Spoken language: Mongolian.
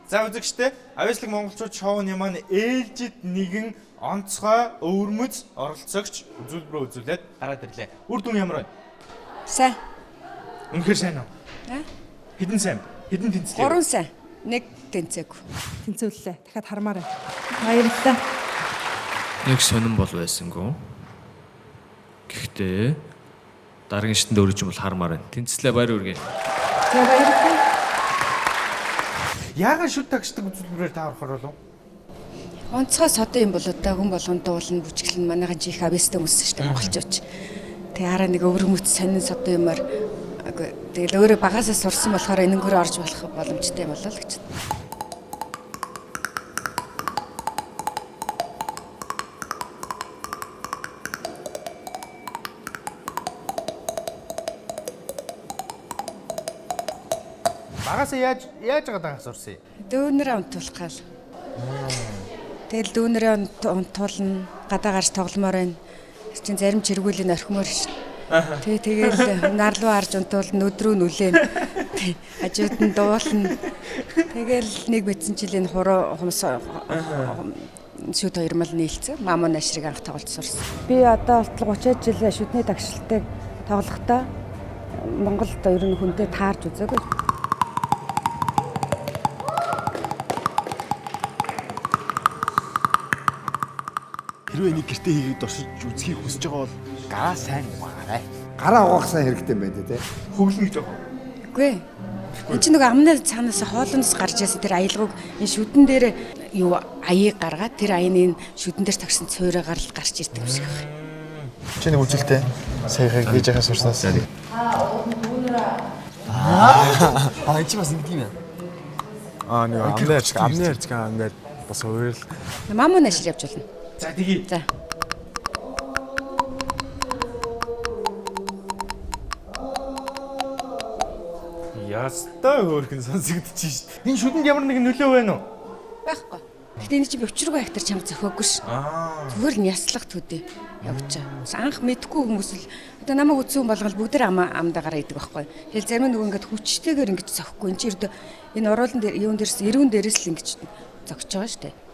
За үзэгчдээ, Авьяаслаг монголчууд шоуны маань ээлжид нэгэн онцгой өвөрмөц оролцогч үзүүлбэрээ үзүүлээд гараад ирлээ. Үр дүн ямар байна? Сайн. Үнэхээр сайн уу? Аа? Хэдэн сайн? Хэдэн тэнцлээ? 3 сайн. Нэг тэнцээгүй. Тэнцвэрлээ. Дахиад хармаар байна. Баярлалаа. Нэг сонирн бол байсангүй. Гэхдээ дараагийн шатанд өөрөө ч юм бол хармаар байна. Тэнцлээ, баяр хүргэе. За, баярлалаа. Яагаад шүд тагшдаг үзүүлбэрээр та орохор болов? Онцгой содон юм бол одоо хүн болгон дуулна, бүжиглэн, манайхан чи их авьяастай хүмүүс шүү дээ, монголчууч. Тэгээ хараа нэг өвөрмөц сонин содон юмар тэгэл өөрөө багасаа сурсан болохоор энэнгүүр орж болох боломжтой юм болоо л гэж. Багасаа яаж байгаа дагах сурсан юм? Дүүнэрээ унтуулах гал. Тэгэл дүүнэрээ унтуулна, гадаа гарч тогломоор байна. Чин зарим чиргүүлийн орхимоор ш. Тэг тэгэл нар руу харж унтуулна, өдрөө нүлээн. Хажууд нь дуулна. Тэгэл нэг мэдсэн жилийн хуруу хумс шүд хоёрмал нийлцэн мамуу нашрыг анх тоглож сурсан. Би одоо болтол 30 жил шүдний тагшилтыг тоглохдоо Монголд ер нь хүнтэй таарч үзээгүй. Хэрвээ нэг гэртээ хийгээд туршиж үзхийг хүсэж байгаа бол гараа сайн угаарай. Гараа угаах сайн хэрэгтэй юм байна тий. Хөглөн гэж байгаа. Үгүй. Энд чинь нөгөө амны цаанаас хоолноос гарч ирсэн тэр аялгауг энэ шүдэн дээр юу аяыг гаргаад тэр аяны энэ шүдэн дээр тагсан цойроо гарал гарч ирдэг юм шиг байна. Чи нэг үзэлтэй саяхыг хийж яхаа сурснаас. Аа, энэ чи бас ингэдэг юм яа. Аа, нэг амны ярьж, амны ярьж ингээд бас өөр л Мамуу нашир явж болно. За тэгье. За. Ястай хөөрхөн сонсогдож шít. Энэ шүдэнд ямар нэгэн нөлөө байна уу? Байхгүй. Гэтэ энэ чинь өвчргөө актер чам зөхөөгүй ш. Зүгээр л няслах төдий явж байгаа. Анх мэдгүй хүмүүс л одоо намайг үзсэн хүн болгол бүгд ам амдаа гараа идэг байхгүй. Тэгэл зарим нөгөө ингээд хүчтэйгээр ингэж зөхгүй. Энэ чинь ердөө энэ уруулан дээр юун дээрс эрүүн дээрээс л ингэж зөгч байгаа штэ.